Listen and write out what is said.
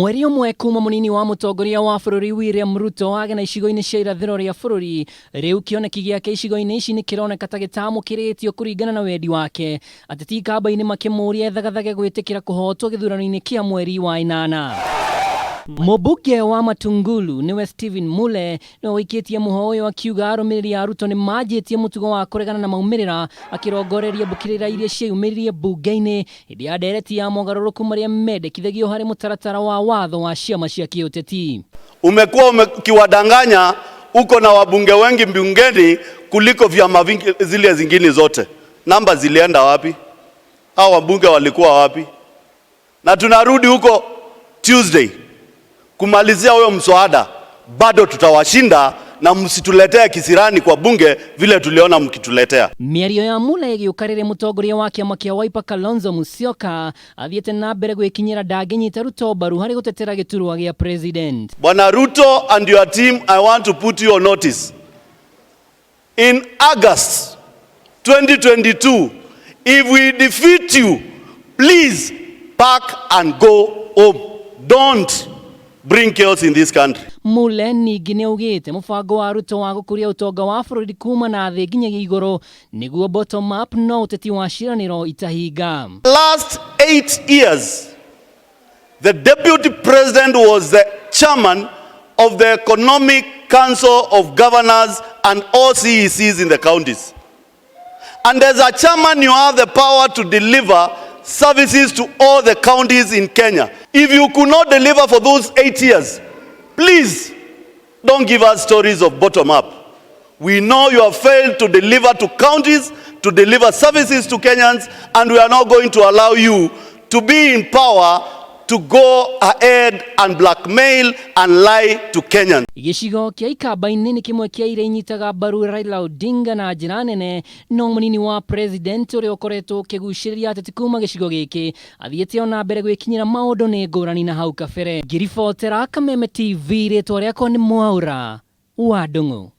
Mweri ũmwe kuma mũnini wa mũtongoria wa bũrũri William Ruto age na icigo-inĩ cia irathĩro rĩa bũrũri, rĩu kĩoneki gĩake icigo-inĩ ici nĩ kĩroneka ta gĩtamũkĩrĩtio kũringana na wendi wake. Ateti ikamba-inĩ makĩmũria ethagathage gwĩtĩkĩra kũhotwo gĩthurano-inĩ kĩa mweri wa ĩnana. Mũmbunge wa Matungulu nĩwe Stephen Mule nĩwe ũikĩtie mũhwa ũyũ akiuga arũmĩrĩri a Ruto nĩ manjĩtie mũtugo wa kũregana na maumĩrĩra akĩrongoreria mbũkĩrĩra iria cieyumĩririe mbunge-inĩ hĩndĩ ya ndereti ya mogarũrũku marĩa mendekithagio harĩ mũtaratara wa watho wa ciama cia kĩũteti. Umekuwa ukiwadanganya, uko na wabunge wengi bungeni kuliko vyama vingi zile zingine zote. Namba zilienda wapi? Hao wabunge walikuwa wapi? Na tunarudi huko Tuesday kumalizia huyo mswada, bado tutawashinda na msituletee kisirani kwa bunge vile tuliona mkituletea. Mĩario ya Mule ĩgĩũka rĩrĩa mũtongoria wa kĩama kĩa Wiper Kalonzo Musyoka athiĩte na mbere gwĩkinyĩra ndangĩnyita Ruto mbaru harĩ gũtetera gĩturwa gĩa president. Bwana Ruto and your team, I want to put you on notice. In August 2022, if we defeat you, please pack and go home. Don't bring chaos in this country. Mule ningĩ nĩ augĩte mũbango wa Ruto wa gũkũria ũtonga wa bũrũri kuma na thĩ nginyagia igũrũ nĩguo bottom up no ũteti wa ciĩranĩro itahinga. Last 8 years, the deputy president was the chairman of the Economic Council of Governors and all CECs in the counties. And as a chairman, you have the power to deliver services to all the counties in Kenya. If you could not deliver for those 8 years, please don't give us stories of bottom up. We know you have failed to deliver to counties, to deliver services to Kenyans, and we are not going to allow you to be in power to go ahead and blackmail and lie to Kenyans. Gĩcigo kĩa Ikamba-inĩ nĩ kĩmwe kĩa iria inyitaga mbaru Raila Odinga na njĩra nene, no mũnini wa president ũrĩa ũkoretwo ũkĩgucĩrĩria ateti kuma gĩcigo gĩkĩ athiĩte ona mbere gwĩkinyĩra maũndũ nĩ ngũrani na hau kabere. Ngĩribotera Kameme TV, rĩtwa rĩakwa nĩ Mwaũra wa Ndung'u.